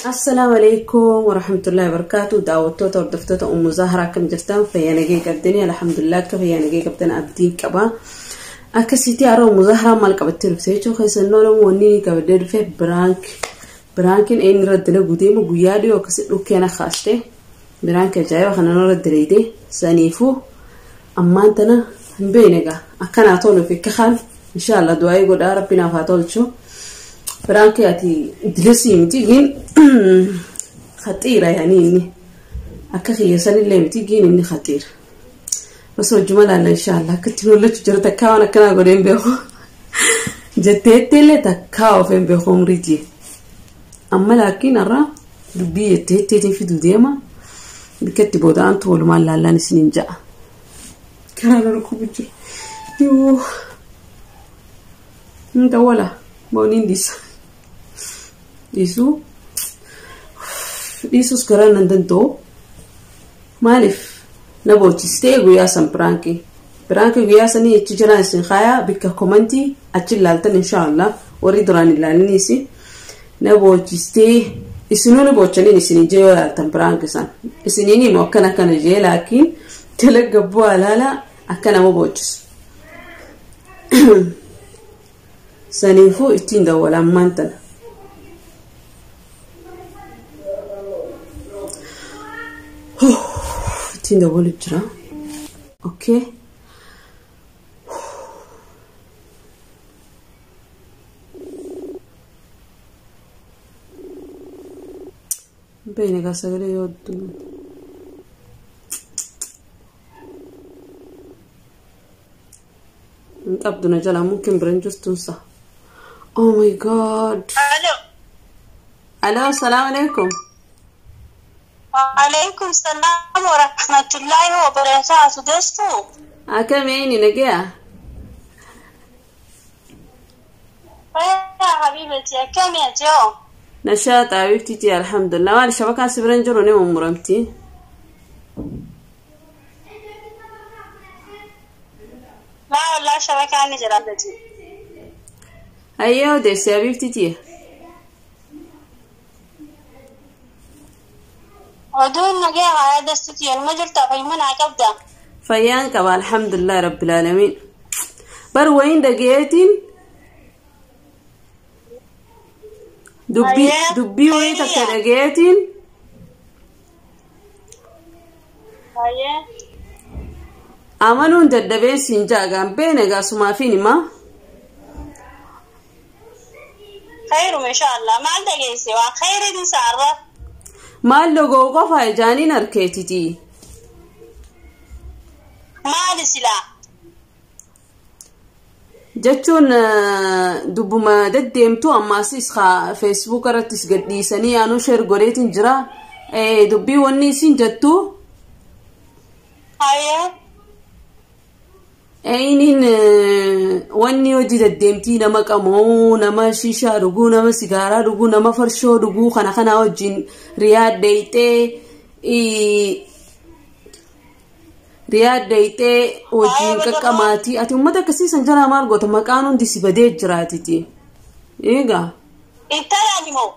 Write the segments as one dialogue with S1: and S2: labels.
S1: Assalaamu alaikum warahmatullahi wabarakatuh. Daawwattoota hordoftoota Ummu Zahraa, akkam jirtan? Fayyaa nagee qabdanii? Alhamdulillah, akka fayyaa nagee qabdan abdiin qaba. Akkasitti har'a Ummu Zahraa maal qabattee dhufte jechuun keessannoo nama wanni inni qabadee dhufe prank. Prankiin eenyu irratti dalaguu deemu guyyaa dhiyoo akkasi dhukkeena kaaste. Prank ajaa'iba kana irra daleeyte saniifuu ammaan tana hin beekne egaa akkanaa toluuf akka kaan inshaallah du'aayii godhaa rabbi naaf haa tolchu. Prank ati dilasii miti gin khaxiira yaani inni akka kiyya sanillee miti gin inni khaxiira. Bas wajjuma laalla inshaallah akka ittiin hollachuu jira takkaa waan akkanaa godhee hin beeku. Jetteetti illee takkaa of hin beeku umriitii. Amma laakiin har'a dubbii jetteetteetiin fiduu deema. Bikka itti booda'antu walumaan laallaan isiniin ja'a. Karaa na dhukkubu jira. Yoo. Hin dawwala. Mooniin dhiisa. Dhiisuu. Dhiisus garaa nan danda'u. Maaliif na boochisitee guyyaa san prankii. Prankii guyyaa sanii achi jiraan isin kaayaa bikka commentii achi ilaaltan inshaallah warri duraan ilaaliniis na boochisitee isinuu ni boochaniin isinii jee yoo ilaaltan prankii san. Isiniin himu akkana akkana jee laakiin jala gabboo alaala akka nama boochisu. Saniifuu ittiin dawwala ammaan tana. Ittiin dawwalu jira. Okay. Beekni egaa sagalee yoo hin qabdu na jalaa mungkin bira hin jirtuunsa. Oh my God.
S2: Alo.
S1: Alo, salaam alaikum.
S2: Waalaikum salaam wa rahmatullahi wa barakatuh. Destu.
S1: Akkamiini nagaya?
S2: Ya habibati, akkami ati hoo?
S1: Nashaata habibtiti, alhamdulillah. Maali shabakaan si bira hin jiru ni mummuramti?
S2: Laa wallahi shabakaan ni jira abdati.
S1: Hayyee odeesse habibtiti.
S2: Oduun nagaya haa destuti yooma jirta fayyuma naa qabda.
S1: Fayyaan qaba alhamdulillah rabbil alamin. Bar wayin dhageetiin dubbii
S2: Hayyee.
S1: Dubbii wayii takka
S2: Khayriya.
S1: dhageetiin
S2: Hayyee.
S1: Amanuun dadhabeen siin jaagaan beene egaa sumaafiin himaa.
S2: Khayruma inshallah. Maal dhageesse waan khayriin isaarra.
S1: Maal logoo qofa ijaaniin harkeetiti.
S2: Maali silaa?
S1: Jechuun dubbuma deddeemtu ammaasis Facebook irrattis gadhiisanii aanuu share godheetiin jira. Dubbii wanni isin jettu
S2: Hayyee.
S1: Eeyiniin wanni hojii deddeemtii nama qamoo, nama shishaa dhuguu, nama sigaaraa dhuguu, nama farshoo dhuguu kana kana wajjin riyaad deeyxee riyaad deeyxee wajjin
S2: Hayyee badaloo.
S1: Qaqqamaatii ati uummata akkasii san jalaa maal goota maqaan hundi si badee jiraatiti. Eegaa.
S2: Intala animoo.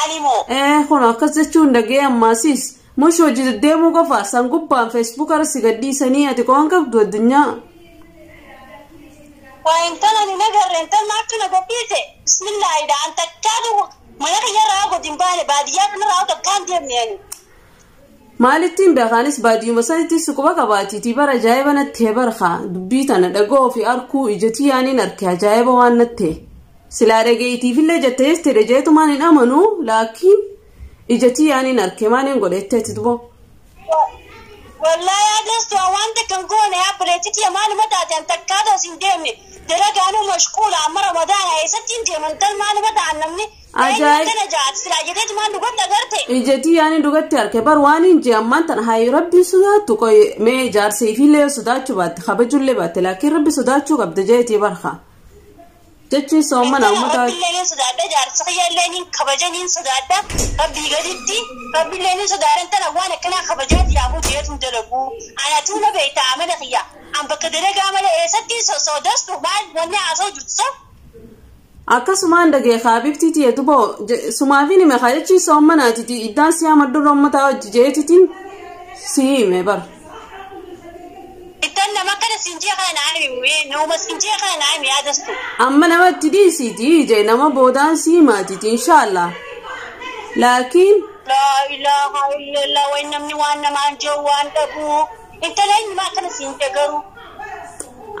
S2: Animoo.
S1: Kun akkas jechuun dhagee ammaasis mush hojii deddeemuu qofa san gubbaan Facebook irra si gadhiisanii ati qo'an qabdu addunyaa.
S2: Waa intala ni nagarre intal maaltu na gobbiite. Bismillaahi dhaan takkaatu mana kiyyarraa godin baane baadiyyaa kanarraa takkaan deemne ani.
S1: Maalittiin beekaanis baadiyyuma sanitti suquba qabaatiitii bara ajaa'iba nattee barka dubbii tana dhagoo fi arkuu ijatii yaaniin arke ajaa'iba waan nattee. Silaa dhageetiifillee jettee jettee jeetumaan hin amanuu laakiin ijatii yaaniin arke maaliin godhetteetti dubo.
S2: Wallahi adeestu waan takkan goone abboleettitii maaluma taate an takkaatu as hin deemne. Dalagaanuu mashquula amma ramadaana eessatti hin deeman intal maaluma ta'an namni.
S1: Ajaa'ib.
S2: Eenyu jaati silaa jetteeti maan dhugatti agarte.
S1: Ijatii yaaniin dhugatti arke bar waan hin jee ammaan tana hayi rabbiin sodaattu qoy mee ijaarsa ifiillee sodaachuu baatte kabajullee baatte laakiin rabbi sodaachuu qabda jeetii barka. Jechuun soomana uummata.
S2: Rabbiillee ni sodaadha jaarsa kiyyaallee ni kabaja ni sodaadha rabbii gaditti rabbiillee ni sodaadha intala waan akkanaa kabajaati yaabuu jeetu dalagu anatuu na beekta amala kiyya an bakka dalagaa malee eessatti sosoodastu maal wanni haasa'u jirtu so.
S1: Akkasumaan dhagee haabibtii tiyeetu boo sumaafin hime haa jechuun soommanaatiti iddaan si hamaddu rommataa hojii jeetitiin si hime bara.
S2: Ittan nama kana sinjee kana naa himi nama sinjee kana naa himi yaadastu.
S1: Amma namatti dhiisiiti jee nama boodaan si himaatiti inshaallah. Laakiin.
S2: Laa ilaaha illallah wayi namni waan namaan jiru waan dhabu. Intala eenyumaa akkana siin garuu.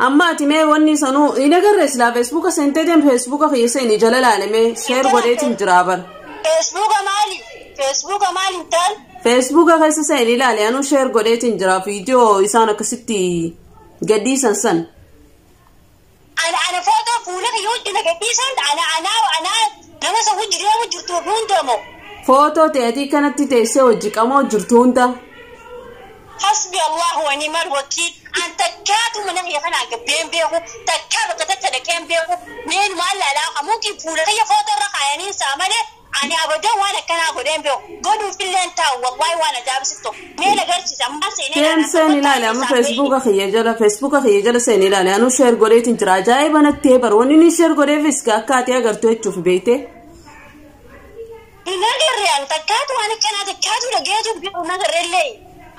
S1: Amma ati mee wanni sanuu hin agarre silaa feesbuuka seentee deem feesbuuka kiyya seeni jala laalamee sheer godheetiin jiraa bara.
S2: Feesbuuka maali? Feesbuuka maali intal?
S1: Feesbuuka keessa seeni ilaale anuu sheer godheetiin jira viidiyoo isaan akkasitti gadhiisan san.
S2: Ana footoo fuula kiyya wajjin gadhiisan ana ana ana nama isa wajji deemu jirtu hundamoo.
S1: Footoo ta'eetii kanatti teessee hojii qamoo jirtu hunda.
S2: Hasbi Allahu wa ni'mal wakiil. An takkaatu mana kiyya kanaa gabbeen beeku takkaa bakka takka dhaqeen beeku meen maal laalaa mumkin fuula kiyya footoo irra kaayanii isaa malee ani abadan waan akkanaa godheen beeku godhuufillee hin taa'u wallaahi waan ajaa'ibsistu mee agarsiisa ammaa seenee
S1: Deem seen ilaale amma feesbuuka kiyya jala feesbuuka kiyya jala seen ilaale anuu sheer godheetiin jira ajaa'iba natti bar wanni inni sheer godheefis akka ati agartu jechuuf beekte.
S2: Hin agarre an takkaatu waan akkanaa takkaatu dhageetu beeku hin agarrellee.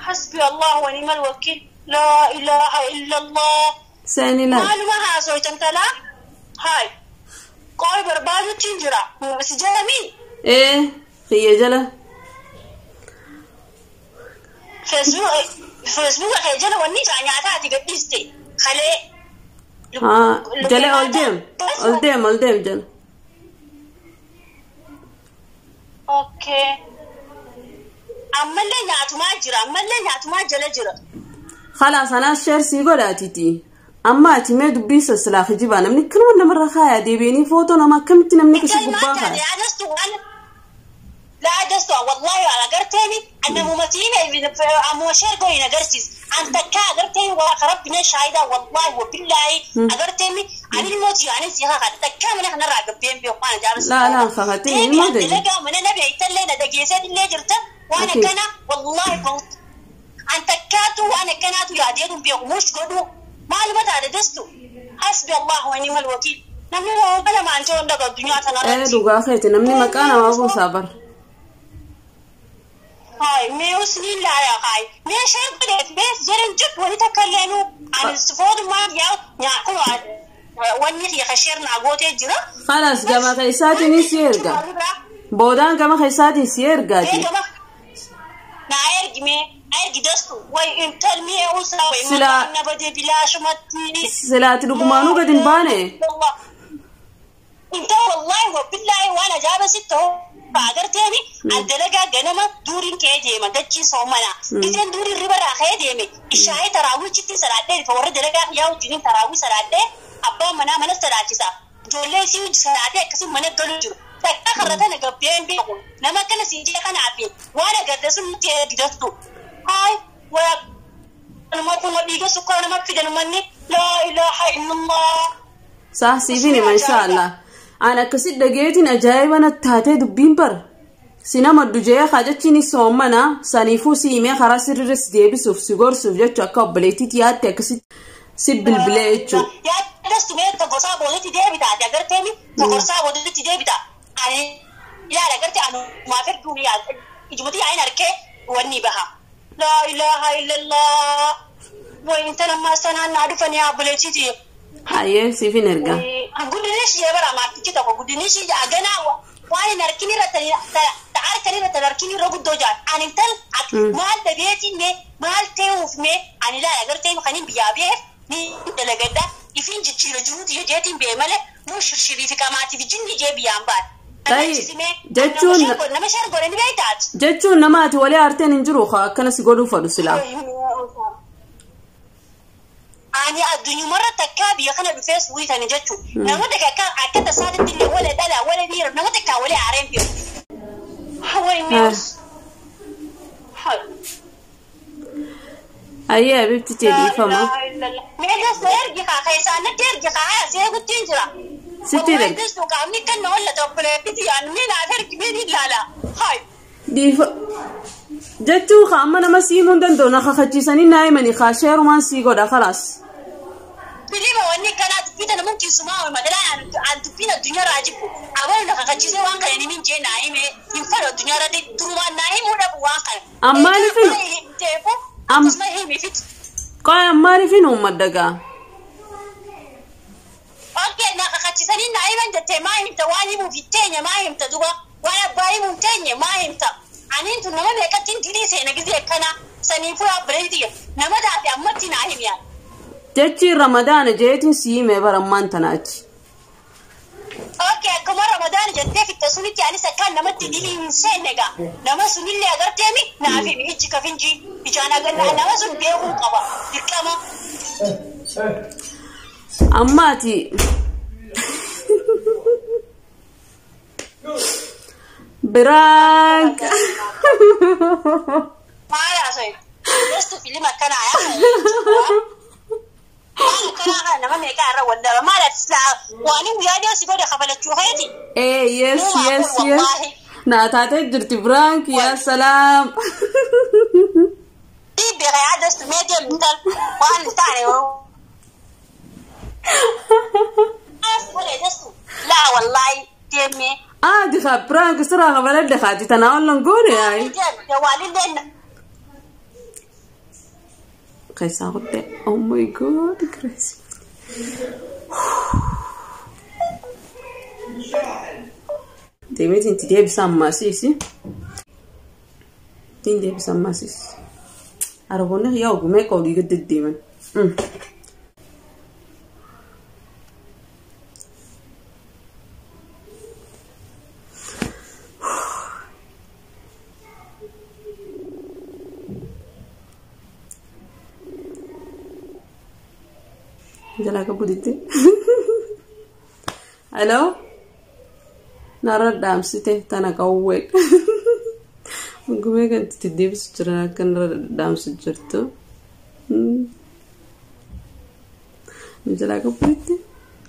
S2: Hasbi Allahu wa ni'mal wakiil. Laa ilaaha illallah.
S1: Seen ilaale.
S2: Maaluma haasooytan talaa? Haay. Qooyi barbaadutti hin jira. Si jalamii?
S1: Ee kiyya jala.
S2: Feesbuuka kee jala wanni isaa nyaataa ati gadhiiste. Kalee.
S1: Haa jala ol deem ol deem ol deem jala.
S2: Okay. Ammallee nyaatumaa jira. Ammallee nyaatumaa jala jira.
S1: Khalaas anaas sheer sii godhaatiti. Amma ati mee dubbii sassilaa kijibaa namni kanuma namarra kaayaa deebiinii footoo nama akkamitti namni kasi gubbaa kaaya.
S2: Laa dastu wallahi ala garteeni annamumatiin ammoo sheer goyin agarsiis. An takkaa agarteeni waa rabbina shaahida wallahi wa billahi agarteeni ani ilmooti ani si haa takkaa mana kanarraa gabbeen beeku waan ajaa'ibsiisu.
S1: Laa laa kakatiin ilmoo ta'e.
S2: Dalagaa mana nabi aytallee na dhageessee illee jirta waan akkana wallahi an takkaatu waan akkanaatu yaadeetu beeku mush godhu maaluma taate dastu hasbi Allahu wa ni'mal wakiil. Namni waa lamaan ta'uu dhaga addunyaa tanarratti.
S1: Ee dhugaa keeti namni maqaa namaa buusaa bara.
S2: Haay mee usni laa haay mee sheer godheet mee jiran jib wani takka leenu ani sifootumaan yaa nyaakuma wanni kiyya sheer naa gootee jira.
S1: Khalaas gama keessaatiin si erga. Boodaan gama keessaatiin si ergaati.
S2: Naa ergi mee ergi dastu way intal mee usaa way maqaan na badee bilaashumatti.
S1: Silaati dhugumaanuu gadi hin baane.
S2: Intal wallahi wa billahi waan ajaa'iba sitti ta'u. Agarteeni dalagaa ganama duuriin ka'ee deema dachii soomana. Iseen duuriin ribaraa ka'ee deeme ishaayee taraawichitti salaadhee warra dalagaa yaa wajjiniin taraawii salaadhee abbaan manaa mana salaachisa. Ijoollee isii hojii salaadhee akkasii mana galuu jiru. Takkaa karra tana gabbeen beeku nama akkana siin jee kanaaf waan agarte sun nuti eegdattu. Haay waa kanuma kun dhiiga sukkaara nama fidan manni laa ilaaha illallah.
S1: Saa siifin hima inshaallah. An akkasitti dhageetiin ajaa'iba natti taatee dubbiin bara. Si nama dujee jechuun soomana saniifuu si himee karaa sirriirra si deebisuuf si gorsuuf jechuun akka obboleettiitti yaadde akkasitti si bilbilee jechuudha.
S2: Yaadastu mee gorsaa boodatti deebita ati agarteemi gorsaa boodatti deebita. Ani ilaala agartee anumaaf erguu ijumatti yaa'in harkee wanni baha. Laa ilaaha illallah. Wayi intala ammaa sanaan naa dhufanii obboleettiiti.
S1: Hayyee siif hin ergaa.
S2: Guddinni ishee bara maatichi tokko guddinni ishee ganaa waan hin harkin irra harkan irra harkin irra guddoo jaan ani intal maal dhabeetiin mee maal ta'uuf mee ani ilaala agartee kan hin biyyaa beef ni dalagadda ifin jijjiira jiruuti jeetiin bee malee muu shirshirii fi qamaatiif jinni jee biyyaan baate.
S1: Jechuun
S2: nama sheer godhe ni beektaati.
S1: Jechuun nama ati walii aarteen hin jiru akkana si godhuu fadhu silaa.
S2: Ani addunyumarra takkaa biyya kana dhufee suuyitani jechuudha. Namoota akka tasaatitti illee wala dhala wala dhiira namoota takkaa wala aareen beeku. Hawaii mi'uus.
S1: Ayyee abibti tee dhiifama.
S2: Mee dasuu ergi kaa keessaan natti ergi kaa haa seegutti hin jira.
S1: Sitti ergi.
S2: Dasuu qaamni kan na walla tokkoleetti yaanu mee naaf ergi mee ni ilaala. Haay.
S1: Dhiifa. Jechuun kaa amma nama siimuu hin danda'u na kakachiisanii naa himanii kaa sheerumaan sii godha khalaas.
S2: Filima wanni kanaatu Dubbii tana mumkin sumaa madalaan an dubbiin addunyaa raajibu. Aboo na kakachiisee waan kana ni jee naa hime hin fedhu addunyaa irratti durumaan naa himuu dhabu waan kana.
S1: Ammaaliif
S2: Teefu akkasuma himi fit.
S1: Qoy ammaaliif uummadda gaa?
S2: Okay, na kakachiisanii naa himan jettee maa himta waan himuuf hin teenye maa himta duba waan abbaa himuu hin teenye maa himta. Aniin tun nama meeqatti dilii seena gizee akkana saniifuu yaabbireeti nama taate ammatti naa himi yaa.
S1: Jechi Ramadaana jeetiin si hime bara ammaan tana achi.
S2: Okay, akkuma Ramadaan jettee fitte sunitti anis akkaan namatti dilii hin seenne gaa. Nama sunillee agarteemi naaf himi ijji kafinji ijaan agarra nama sun beekuu qaba dirqama.
S1: Amma ati Biraak.
S2: Maal haasa'e? Gostu filima akkanaa yaa. Maal akkanaa kana nama meeqaa irra wal daba maal ati silaa waan hin guyyaa dhiyoo si godhe kafalachuu keeti.
S1: Eh, yes, yes, yes. Naa taatee jirti Biraak yaa salaam.
S2: Dhiibbee yaa dastu mee deemtan waan hin taane Laa wallaahi deemee.
S1: Ah, diqa Biraak siraa kafaladhe kaati tanaa wallan goone yaay.
S2: Waalillee
S1: Keessaa qottee. Oh my God, crazy. Deemeetiin itti deebisa ammaasiisi. Ittiin deebisa ammaasiisi. Araboonni yaa ogumee qawlii gad deddeeman. Jalaa qabu ditte. Hello? Narra dhaamsite tana qawwee. Gumee kan itti deebisu jiran akka narra dhaamsu jirtu. Jalaa qabu ditte.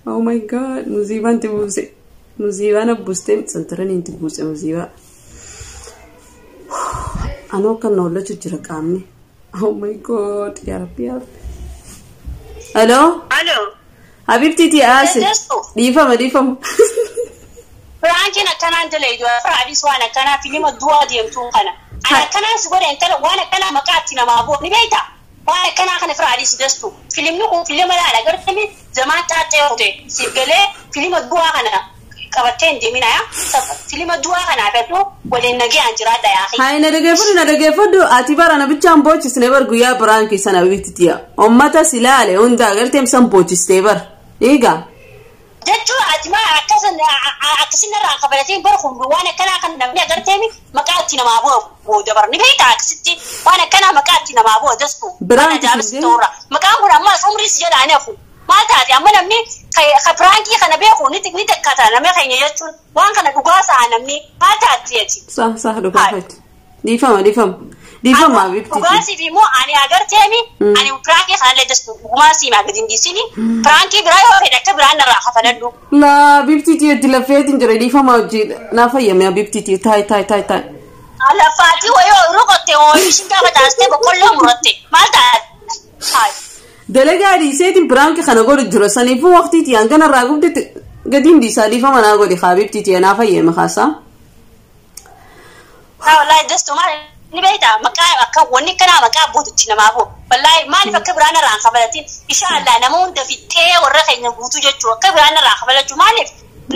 S1: Oh my God, musiibaan itti buuse. Musiibaan abbuustee santaranii itti buuse musiibaa. Anoo kan na hollachuu jira qaamni. Oh my God, yaa Rabbi yaa Rabbi. Hello?
S2: Alo.
S1: Habibti ti aase. Dhiifama dhiifama.
S2: Firaankiin akkanaan dalagu firaadis waan akkanaa filima du'aa deemtuu kana. Ani akkanaan si godhe intala waan akkanaa maqaa itti namaa bu'u ni beektaa? Waan akkanaa kana firaadis dastu. Filimni kun filima laala gartami zamaan xaaxee kute siif galee filima du'aa kana qabattee hin deemina yaa. Filima du'aa kanaa fedhu waliin nagayaan jiraadha yaa.
S1: Hayi na dhageeffadhu na dhageeffadhu ati bara na bichaan boochisne bar guyyaa biraankii sana habibti tiya. Ummata si laale hunda agarteem san boochisnee bar. Eegaa.
S2: Jechuun ati maa akkasin irraa kafalatiin bara kun waan akkanaa kan namni agarteemi maqaa itti namaa bu'a booda bara ni beektaa akkasitti waan akkanaa maqaa itti namaa bu'a dastu.
S1: Biraan
S2: ajaa'ibsi ta'urra maqaan kun ammas umrii si jedhaa ni hafu maal taate amma namni piraankii kana beeku ni takkata namni keenya jechuun waan kana dhugaa sa'a namni maal taate ati.
S1: Sah sah dhugaa fayyadu. Dhiifama dhiifama. Dhiifama habibti.
S2: Dhugaasiif immoo ani agarteemi ani piraankii kanallee dastu dhugumaa siimaa gadi hin dhiisini piraankii biraa yoo fedhe akka biraan narraa kafaladhu.
S1: Laa habibti tiya lafeetiin jira dhiifama hojii naa fayyame habibti tiya taay taay taay taay.
S2: Lafaatii wayii rukotte oomishin gaafa taasiste boqqolloo muratte maal taate.
S1: Dalagaa dhiiseetiin piraankii kana godhu jira saniifuu waqtii tiyaan kanarraa gubdetti gadi hin dhiisaa dhiifama naa godhi habibti tiya naa fayyame kaasaa.
S2: Haa wallaahi dastu maal ni beektaa maqaa akka wanni kanaa maqaa bootutti namaa bu'u. Wallaahi maaliif akka biraan irraa kafalatiin inshaallah nama hunda fixee warra keenya guutuu jechuu akka biraan irraa kafalachuu maaliif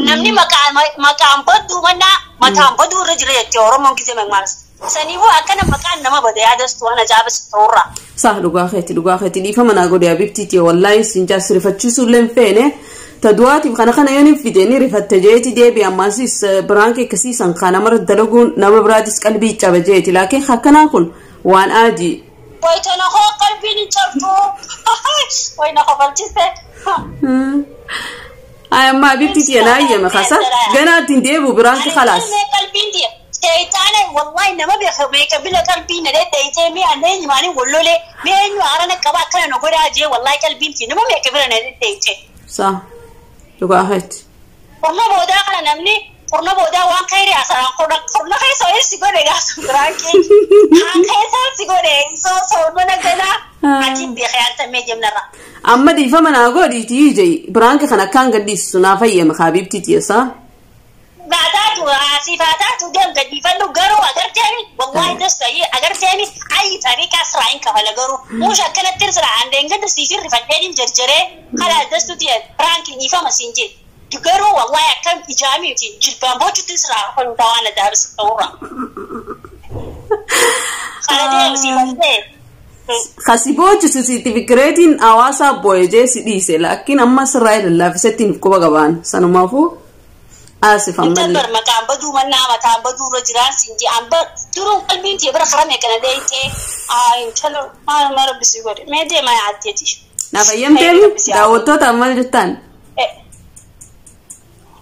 S2: namni maqaan baduu mannaa mataan baduu irra jira jettee Oromoon gisee maqmaas. Saniifuu akkana maqaan nama bada yaadastu waan ajaa'ibsi ta'urraa.
S1: Sah dhugaa keeti dhiifama naa godhe habibti tiya wallaahi sin jaasirifachiisuu illee hin feene. Ta du'aatiif kana kana yoon hin fide ni rifatte jeeti deebi ammasis biraankii akkasiisan kan namarra dalaguun nama biraatis qalbii caba jeeti laakiin akkanaa kun waan aadii.
S2: Wayitana hoo qalbiin hin cabdu. Wayina kofalchiste.
S1: Ay amma habibti tiya naa eeyyame kasa ganaa ittiin deebi'u biraankii khalaas.
S2: Qalbiin tiya Seexaana wallahi nama beeka bila qalbii na deddeeyitee mee anna eenyumaanii wallolee mee eenyu haarana qaba akkana na godhaa jee wallahi qalbiin tiya nama beeka bila na deddeeyitee.
S1: Sa dhugaa keeti.
S2: Qurna boodaa kana namni qurna boodaa waan khayrii haasa'an qurna keessa wayii si godhe gaafa biraankii. Haan keessa si godhe soomana ganaa. Ajiib beekee altamee jemnarra.
S1: Amma dhiifama naa godhiitii jee biraanka kan akkaan gadhiisu naa fayyame habiibtii tiyeessaa.
S2: Baataatu asiifaataatu deem gadhiifadhu garuu agarteemi wallahi dasayii agarteemi ayi tariiqaa siraayin kafala garuu muusha akkanatti siraan deengada siifin rifadheetiin jarjaree kalaa dastu tiye biraanki dhiifama siin jee garuu wallahi akkam ijaamiiti jilbaan boochutti siraa kafalu tawaan addaabis ta'urra. Kana deem siifadhee.
S1: Kasi boochisu sitti fikireetiin hawaasaa boo'ee si dhiise laakiin amma sirraa lallaafisetti quba qabaan sanumaafuu asif ammallee.
S2: Intal maqaan baduu mannaa mataan baduu irra jiraan siin jee amba duruun qalbiin tee bira karame kana deeyitee intalo maal ma rabbi si godhe mee deemaa yaaddeeti.
S1: Na fayyamteemi daawwattoota maal jettaan?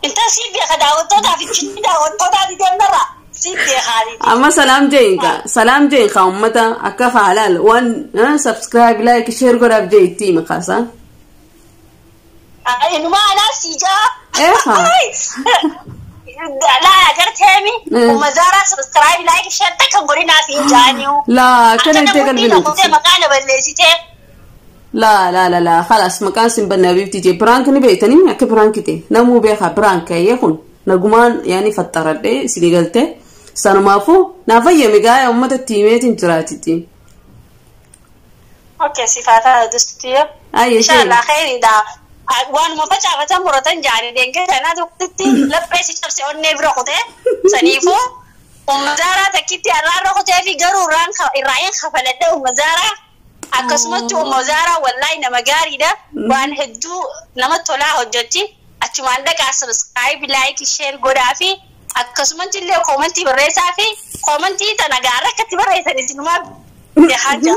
S2: Intal sii beeka daawwattootaaf ijjinni daawwattootaaf deemnarra sii beekaa.
S1: Amma salaam jeen ka salaam jeen ka ummata akka haalaal waan subscribe like share godhaaf jee itti hima kaasaa.
S2: Inuma anaa sii jaa.
S1: Eeha.
S2: Laa agarteemi ummazaaraa subscribe like share takka godhinaa fi jaaniu.
S1: Laa akkana ittee qalbii
S2: nuti. Maqaa na balleessitee.
S1: Laa laa laa laa khalaas maqaan sin banna habiibtii jee biraank ni beektanii akka biraank ta'e namuu beekaa biraank ayyee kun nagumaan yaani faxxaradhee isinii galtee sanumaafuu naa fayyame gaaya uummata tiimeetiin jiraatiti.
S2: Okay sifaataa dustuti.
S1: Ayyee
S2: Inshallah khairidha. Waanuma facaafatan muratan jaanii deengee tanaa tokkotti laphee si cabse onnee bira kutee saniifuu ummazaaraa takkitti irraa kutee fi garuu irraa hin kafaladhe ummazaaraa akkasumatti ummazaaraa wallaahi nama gaariidha waan hedduu nama tolaa hojjetti achumaan dhaqaa subscribe like share godhaa fi akkasumatti illee koomantii barreessaa fi koomantii tana gaara akkatti barreessan isinumaa beekaa jira.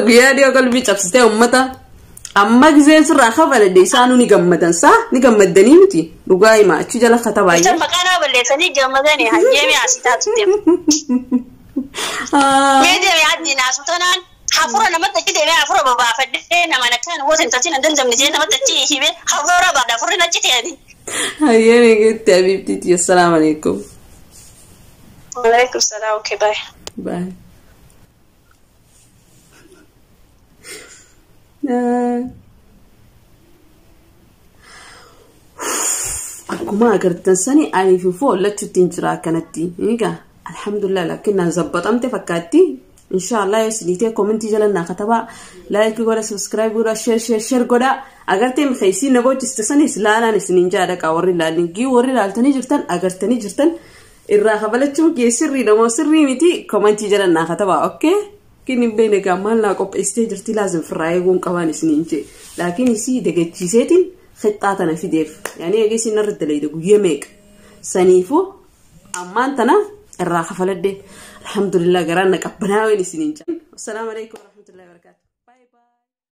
S1: Guyyaa dhiyoo qalbii cabsitee uummata amma giseen sirraa kafaladhe isaanuu ni gammadan saa ni gammaddanii miti dhugaa himaa achi jala katabaa.
S2: Isa maqaa nama balleessanii gammadanii hayyeemi asii taatu deema. Mee deeme addi naasu tanaan hafura namatti achi deemee hafura babaafadhee nama nakkaan woota hin tolchin hin dandamne jee namatti achi himee hafura baadha hafurri achi ta'ani.
S1: Hayyeemi geetti habiibtiiti assalaamu alaikum.
S2: Waalaikum salaam okay bye.
S1: Bye. Akkuma agartan sani ani fi foollachuutti hin jira akkanatti. Egaa alhamdulillah laakiin naan zabbaxamte fakkaatti. Inshallah yoo isiniitee koomentii jala naa katabaa laayikii godha subscribe godha share share share godha agartee mikeessii na boociste sanis laalaan isiniin jaadha warri ilaalin gii warri ilaaltanii jirtan agartanii jirtan irraa kafalachuun kee sirriidha moo sirrii miti koomentii jala naa katabaa okay. Kini beene gamaan laa qopheessitee jirti laazim firraa eeguun qabaan isiniin jee laakiin isii dagachiiseetiin qixxaa tana fideef yaani eegee isin irra dalayde guyyaa meeqa saniifuu ammaan tana irraa kafaladhe alhamdulillah garaan na qabbanaaween isiniin jee. Assalaamu alaikum warahmatullahi wabarakatuh.